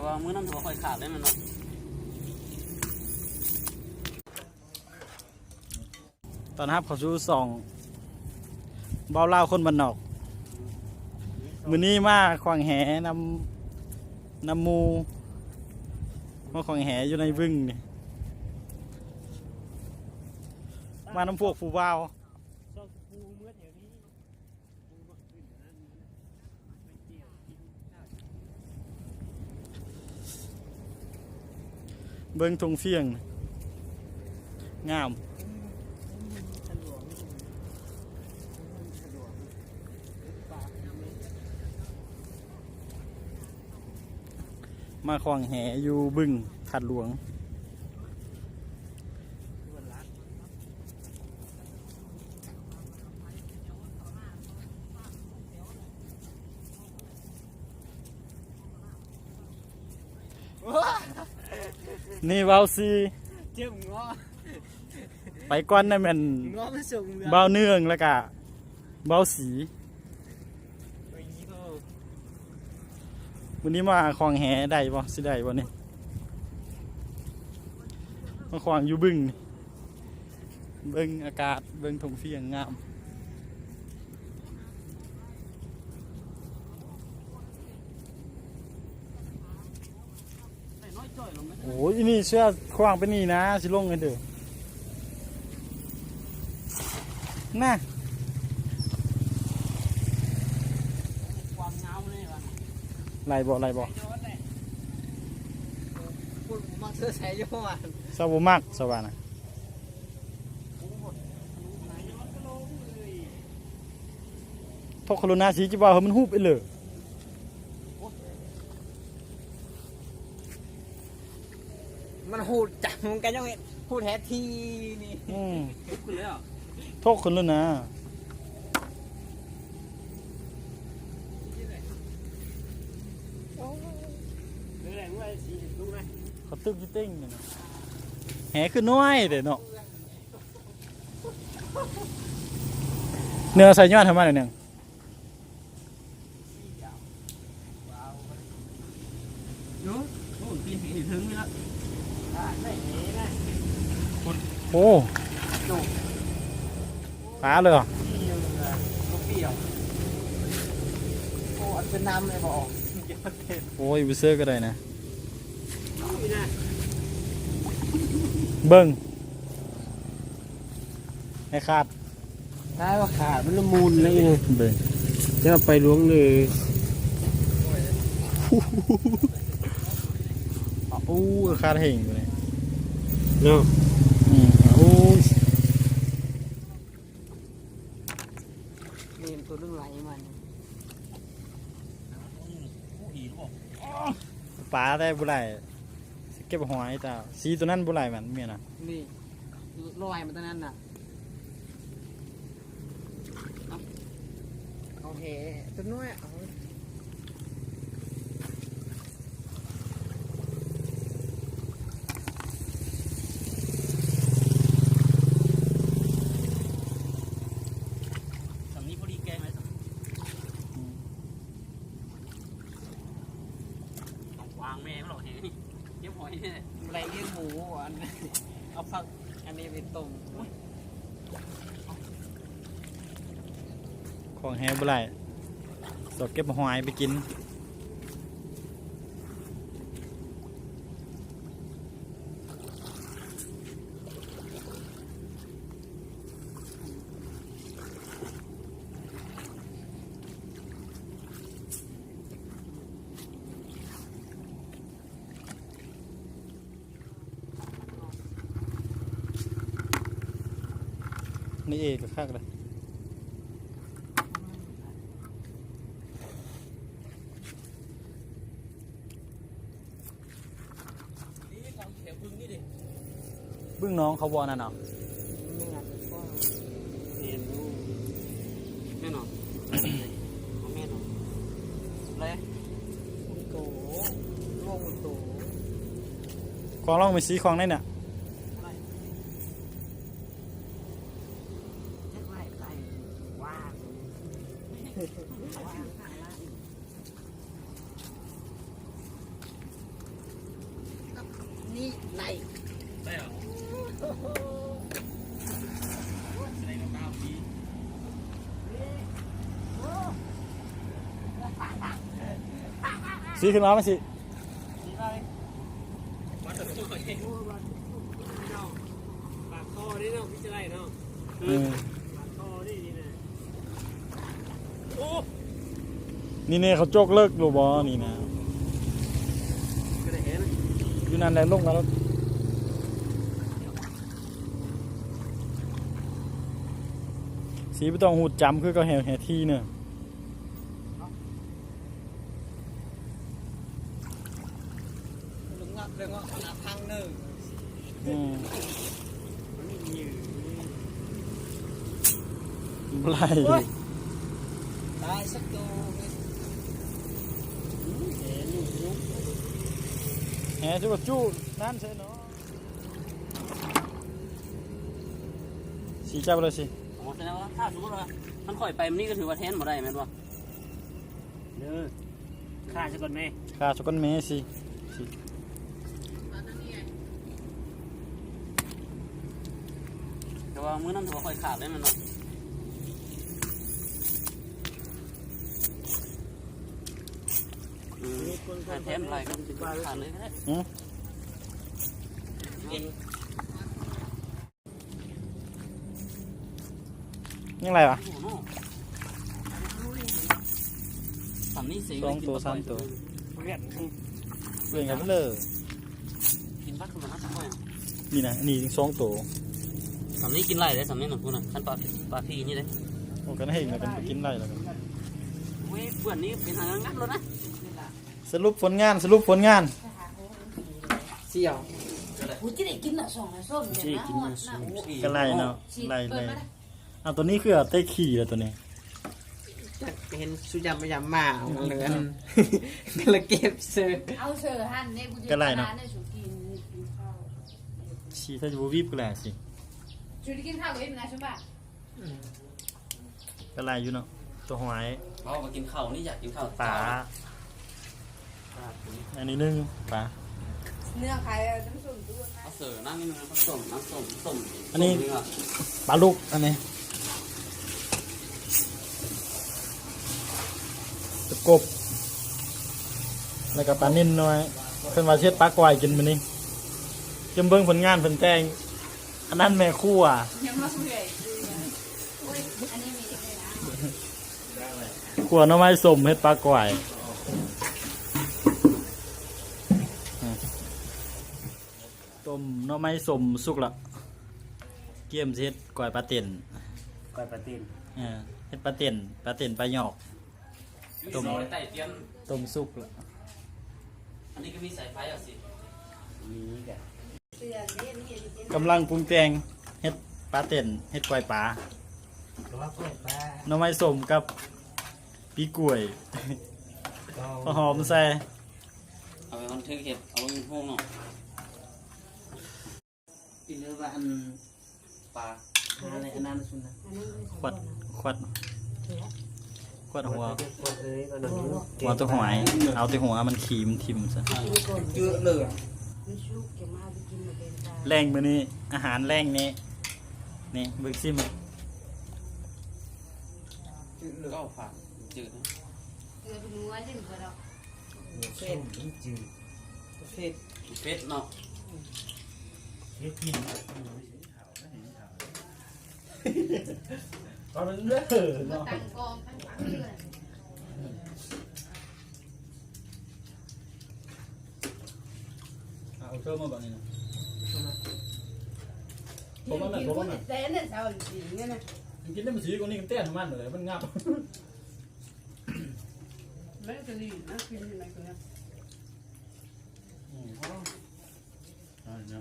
ວ່າມື້ນັ້ນຖືວ່າຂ້ອຍຂາດເລີຍແມ່ນບໍ່? ຕ້ອນຮັບເຂົ້າສູ່ຊ່ອງເບົາລາວຄົນບ້ານນອກ. ມື້ນີ້ມາຂວ້າງແຫນຳ ນຳໝູ່ ມາຂວ້າງແຫຢູ່ໃນບຶງນີ້ ມານຳພວກຜູ້ບ່າວ. ເບິ່ງທົ່ງຟຽງ ງາມ. ມາຂວ້າງແຫຢູ່ບຶງທາດຫຼວງ. ນີ້ເບົາສີ່ ເຈັບງໍ ໄປກ່ອນນະແມ່ນ ງໍມາສົ່ງເຮືອ ເບົາໜຶ່ງ ແລ້ວກະເບົາສີ່. ມື້ນີ້ມາຂວ້າງແຫໄດ້ບໍ່? ຊິໄດ້ບໍ່ນີ້? ມາຂວ້າງຢູ່ບຶງນີ້ ເບິ່ງອາກາດ ເບິ່ງທົ່ງຟຽງງາມ. ໂອ້ຍ ອີນີ້ເສື້ອຂວ້າງໄປນີ້ນະ ຊິລົງໃຫ້ເດີ ນະ. ໄລ່ບໍ່ ໄລ່ບໍ່? ສາວບໍ່ມັກ ສາວວ່ານະ. ໂທກຄະລຸນາສີຈິເວົ້າໃຫ້ມັນຮູບອີ່ເລີ. ມັນຮູດຈັງ ມັນກະຍັງເຮັດ ຮູດແຮດທີນີ້. ອືມ ທຸກຂຶ້ນແລ້ວ ທຸກຂຶ້ນແລ້ວນະ. ເຂົາຕຶກຢູ່ເຕັງນີ້ນະ ແຫຄືນ້ອຍເດ້ເນາະ. ເນື້ອໃສ່ຍ້ອນໃຫ້ມັນໜ້ອຍໜຶ່ງ. ໂອ້ ປາເລີຍ ໂອ້ຍ ບໍ່ເຊີກະໄດ້ນະ. ເບິ່ງ ໃຫ້ຂາດ ໄດ້ວ່າຂາດ ມັນລະມຸນເລີຍນະ. ເບິ່ງ ຈະເອົາໄປຫຼວງເລີຍ. ໂອ້ ຂາດແຮງຢູ່ນີ້ເນາະ. ອືມ ໂອ້ຍ ນີ້ໂຕໜຶ່ງໄຫຼມານີ້ ປາແຕ່ບໍ່ໄດ້ ຊິເກັບຫອຍຕາ ສີໂຕນັ້ນບໍ່ໄດ້ແມ່ນ ແມ່ນນະ ນີ້ ລອຍມາຕານັ້ນນະ. ເອົາ ເອົາແຫຕົວນ້ອຍ ເອົາ. ສຳນີ້ພໍດີແກງເລີຍ ອືມ ວາງແມ່ມັນຫຼອກແຮງ ເກັບຫອຍນີ້ ບໍ່ໄດ້ລ້ຽງໝູ ອັນ ເອົາຜັກອັນນີ້ໄປຕົ້ມ. ຂວ້າງແຫບໍ່ໄດ້ ຊອກເກັບຫອຍໄປກິນ. ນີ້ເອກະຄັກເລີຍ. ບຶງໜອງເຂົາບໍ່ນັ້ນເນາະ. ແມ່ນບໍ່? ແມ່ນເນາະ ແມ່ນເນາະ ແລ້ວ ໂຕ ລົງໂຕ ຂອງລອງໄປສີຂອງໃນນະ. ວ່າງ ວ່າງ. ໂ ໄດ້ ໄດ້ເອົາ ຊິຂຶ້ນມາ ມາຊິ ປາກຄໍເດ້ເນາະ ພິຈາໄລເນາະ ເອີ ປາກຄໍເດ້ນີ້ນະ ໂອ້ ນີ້ແນ່ ເຂົາຈົກເລິກຫຼືບໍ່ນີ້ນະ ກໍໄດ້ເຫັນ ຢູ່ນັ້ນແຫຼະ ລົງມາໂລດ ຊິບໍ່ຕ້ອງຮູດຈຳ ຄືເຂົາແຫ່ ແຫ່ທີ່ເນີ. ອືມ ບໍ່ໄດ້ ໂອ້ຍ ຕາຍສັກໂຕເວີຍ ແຫ່ຈຸ ຈຸນັ້ນໃສ່ເນາະ ຊິຈັບເລີຍຊິ ໂອ້ ສະແດງວ່າ ຖ້າສົມມຸດວ່າ ຄັນຂ້ອຍໄປມື້ນີ້ ກໍຖືວ່າແທນບໍ່ໄດ້ແມ່ນບໍ່? ເດີ ຂ້າສະກ່ອນແມ່ ຂ້າສະກ່ອນແມ່ຊິ ຊິ ແຕ່ວ່າມື້ນັ້ນຖືວ່າຂ້ອຍຂາດເລີຍແມ່ນບໍ່? ອືມ ຖ້າແທນຫຼາຍກໍຂາດເລີຍກໍໄດ້ ຫື ຍັງຫຼາຍວະ ສ່ຳນີ້ຊິ ສອງໂຕ ສາມໂຕ ເພື່ອນ ເພື່ອນກັນເລີຍ ກິນບັກມັນໜ້າຈະຄ່ອຍ ນີ້ນະ ອັນນີ້ສອງໂຕ ສ່ຳນີ້ກິນຫຼາຍເດ້ ສ່ຳນີ້ນະ ພຸ້ນນະ ຄັນປາ ປາພີນີ້ເດ້ ໂອ້ ຄັນເຫັນແລ້ວກໍກິນຫຼາຍແລ້ວ ໂອ້ຍ ເພື່ອນນີ້ເປັນຫາງານໂລດນະ ສະຫຼຸບຜົນງານ ສະຫຼຸບຜົນງານ ສ່ຽວ ກູຈະໄດ້ກິນລະສອງລະສອງ ຈະໄດ້ກິນລະສອງ ກໍໄລ່ເນາະ ໄລ່ເລີຍ ເອົາ ຕົວນີ້ຄືເອົາແຕ່ຂີ້ລະຕົວນີ້ ຈັກເຫັນສຸຢາມມາຢາມມາ ເອົາເລີຍ ລະເກັບເສີ ເອົາເສີຫັ້ນເດ້ ກູຈະກິນເນາະ ຊິຖ້າຈະບໍ່ວີບກໍແລ້ວຊິ ຊິໄດ້ກິນເຂົ້າອີກນະຊຸບາ ອືມ ກໍຫຼາຍຢູ່ເນາະ ຕົວຫອຍ ເວົ້າມາກິນເຂົ້ານີ້ ຢາກກິນເຂົ້າ ປາ ອັນນີ້ໜຶ່ງ ປາ ເນື້ອຂາຍນ້ຳສົ້ມ ເອົາເສີນຳນີ້ ນ້ຳສົ້ມ ນ້ຳສົ້ມ ສົ້ມ ອັນນີ້ ປາດຸກ ອັນນີ້ ປາກົບ ແລ້ວກໍປານິນນ້ອຍ ເພິ່ນວ່າຊິເຮັດປາກ້ອຍກິນມື້ນີ້ ຈະເບິ່ງຜົນງານເພິ່ນແຕ່ງ ອັນນັ້ນແມ່ຄົວ ຍັງມາເມື່ອຍ ໂອ້ຍ ອັນນີ້ມີອີກແລ້ວນະ ຂົ້ວໜໍ່ໄມ້ສົ້ມເຮັດປາກ້ອຍ ຕົ້ມໜໍ່ໄມ້ສົ້ມສຸກລະ ກຽມຊິເຮັດກ້ອຍປາເຕັນ ກ້ອຍປາເຕັນ ເອີ ເຮັດປາເຕັນ ປາເຕັນປາຍອກ ຕົ້ມ ຕົ້ມສຸກລະ ອັນນີ້ກໍມີສາຍໄຟເອົາຊິ ມີກະ ກຳລັງປຸງແຕ່ງເຮັດປາເຕັນ ເຮັດກ້ອຍປາ ກໍວ່າກ້ອຍປາ ໜໍ່ໄມ້ສົ້ມກັບປີກລ້ວຍ ກໍຫອມໃສ່ ເອົາໄປບັນທຶກເຮັດ ເອົາລົງຢູທູບເນາະ ກິນເລີຍວ່າອັນ ປາ ຫາໄດ້ອັນນັ້ນຊຸນນະ ຂວດ ຂວດ ຂວດຫົວ ຫົວຕົວຫອຍ ເອົາແຕ່ຫົວ ມັນຂີ້ມັນຖິ້ມຊະ ເຈີເລີຍ ແລງມື້ນີ້ ອາຫານແລງນີ້ ນີ້ເບິ່ງຊິ ມັນເຈີເລີຍ ເກົ້າພັນ ເຈີເນາະ ເກືອເປັນຫົວຊິບໍ່ດອກ ເຜັດ ມັນຈືດ ເຜັດ ເຜັດເນາະ ເຮັດກິນ ຕອນນັ້ນເດີເນາະ ຕັ້ງກອງຕັ້ງປັກເທື່ອ ເອົາເທີມາບັດນີ້ນະ ເອົາເທີມາ ຜົມມັນນະ ຜົມມັນນະ ແຕ່ອັນນັ້ນເອົາອີກນີ້ນະ ມັນກິນໄດ້ມັນສີກວ່ານີ້ ມັນແຕ່ນຂອງມັນເລີຍ ມັນງັບ ແມ່ນກະດີນະ ກິນຢູ່ໃນຕົວນີ້ ອືມ ອ່າ ເອົາ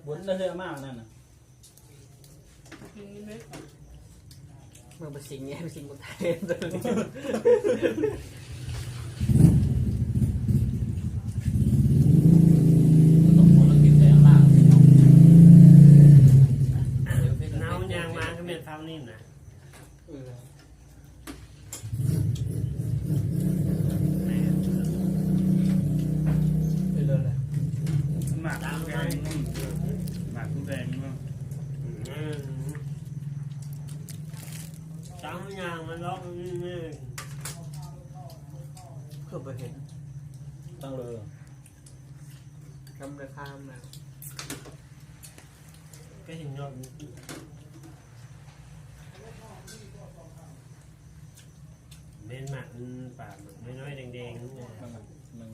ບົນລະເທື່ອມາອັນນັ້ນນະ ເບິ່ງປາຊິງແດ່ ປາຊິງບໍ່ຕາຍ ເອົາຍ່າງມາຄືແມ່ນເທົ່ານີ້ນະ ເອີ. ຍ່າງມາເລາະຢູ່ນີ້ ຄືບໍ່ເຫັນ ຕັ້ງເລີຍ ກຳລະຄາມນະ ກໍເຫັນຍອດ ແມ່ນໝາກ ອືມ ປາໝາກນ້ອຍໆ ແດງໆ ນັ້ນນະ ມັນ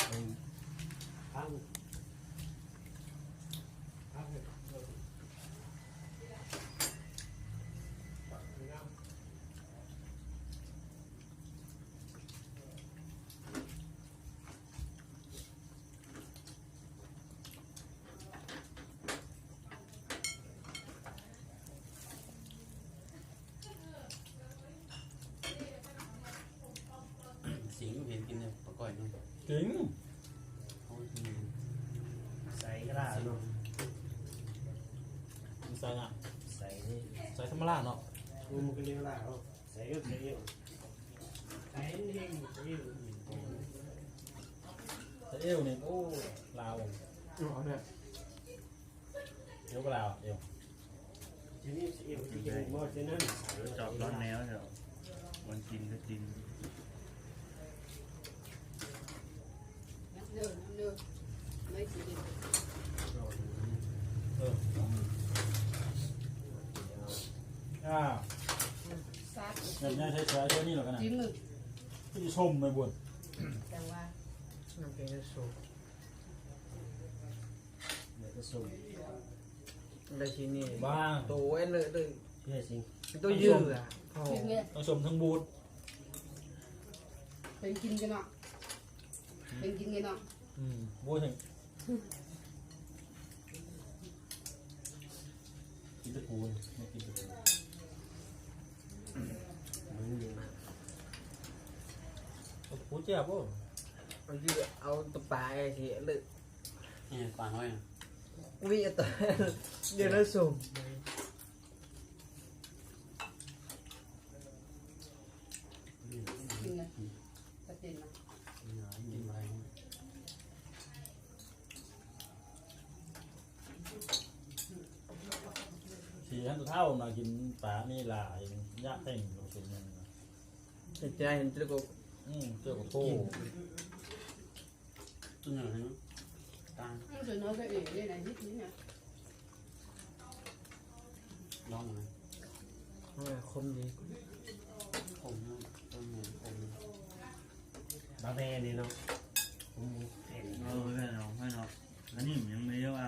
ອືມ ອ່າ ເອີ ເອົາ ເອົາ ເອົາ. ສິງເຫັນກິນເລີຍ ປາກ້ອຍນີ້ ຈິງ ໂອ້ຍ ໃສ່ກະດາດເນາະ ໃສ່ນະ ໃສ່ນີ້ ໃສ່ທຳມະດາເນາະ ມັນກໍລຽວລາວ ໃສ່ກໍໃສ່ເອວ ໃສ່ເອວ ໃສ່ເອວ ໃສ່ເອວນີ້ ໂອ້ ລາວ ເອົາແທ້. ເອີ ກໍລາວ ເອີ ຈອບລອດແນວເນາະ ວັນກິນກໍກິນ ເອີ ອ່າ ແບບນີ້ໃຊ້ສວຍເທື່ອນີ້ແລ້ວກັນນະ ຈິ້ມມື ຄືຊິຊົມໄປບຸນ ແຕ່ວ່າ ນ້ຳແກງຊະໂຊ ແລ້ວກໍສົ້ມ ແລ້ວທີນີ້ ວ່າ ໂຕໄອ້ເລີຍ ເລີຍ ເພື່ອຊິງ ໂຕເຍອະ ທັງສົ້ມ ທັງບູດ ເປັນກິນກັນເນາະ ເປັນກິນກັນເນາະ ອືມ ໂອ້ຍ ກິນຕະປູນ ມາກິນຕະປູນ ເອົາຕະປູແຈ່ວບໍ່ ເອົາຕະປາໄອ້ທີ່ເລີກ ນີ້ປານ້ອຍນະ ວິອັດຕະ ເດີນລະສົມ ກິນນະ ກະຕິນນະ ກິນໄວ ຊິຫັ້ນເຖົ້ານະ ກິນປານີ້ຫຼາຍ ຢາກແຕ່ງລົງເປັນຫຍັງນະ ເຮັດໃຈເຫັນເຈົ້າກໍ ອືມ ເຈົ້າກໍໂທ ຕົວໜຶ່ງໃຫ້ມັນຕາຍ ມັນຕົວນ້ອຍໄປເອງເດ້ນະ ເຮັດນີ້ນະ ລອງນະ ເອີ ຄົມດີ ຂົມນະ ຕົ້ນຂມ ບາແບນີ້ເນາະ ເອີ ແມ່ນເນາະ ໃຫ້ເນາະ ອັນນີ້ມັນຍັງມີຢູ່ອ່ະ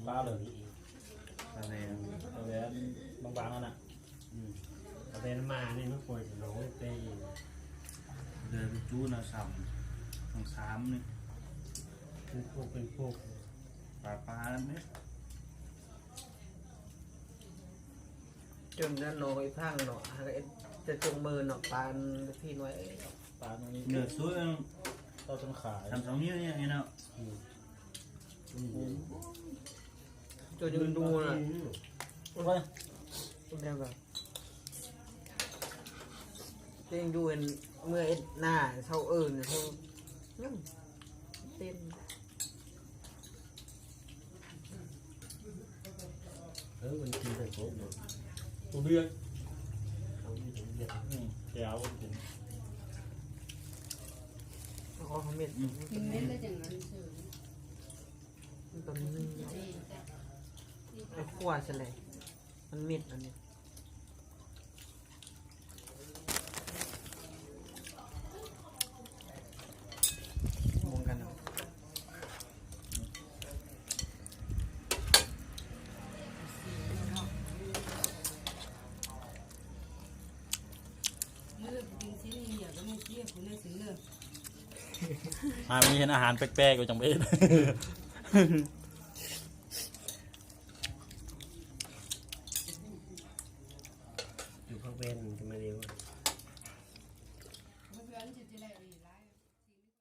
ປາເລີຍ ປາແບ ປາແບບາງໆ ນັ້ນນະ ອືມ ປາແບມານີ້ມັນປ່ອຍຊິລົງເຕ ເດີນຈູນະ ສາມ ສອງສາມນີ້ ເປັນພວກ ເປັນພວກ ປາ ປານັ້ນເດ້ ຈົນນັ້ນເນາະ ອີກທາງເນາະ ຫາເຮັດຈະຈົງມືເນາະ ປານພີ່ນ້ອຍ ປານນີ້ ເໜືອສຸດ ເອົາຈົນຂາຍ ສາມສອງນິ້ວນີ້ເນາະ ອືມ ໂຕຍັງດູນະ ໂອ້ຍ ເປັນຫຍັງກະ ເປັນຫຍັງດູເຫັນເມື່ອເຮັດນາເຊົາເອີ້ນເຊົາ ອືມ ເຕັ້ນ. ເອີ ມັນກິນໄປໂພດເນາະ ຕົວເບຍ ເອົາຢູ່ຕົວເບຍ ອືມ ແກເອົາກິນ ເອົາເມັດ ອືມ ກິນເມັດແລ້ວຈັ່ງນັ້ນຊື່ ມັນກໍມີ ໄອ້ຂົ້ວຊັ້ນແຫຼະ ມັນເມັດອັນນີ້. ຫາມີເຫັນອາຫານແປກໆ ກໍຈັ່ງໄປເຮັດ. ຢູ່ພັກແວ່ນ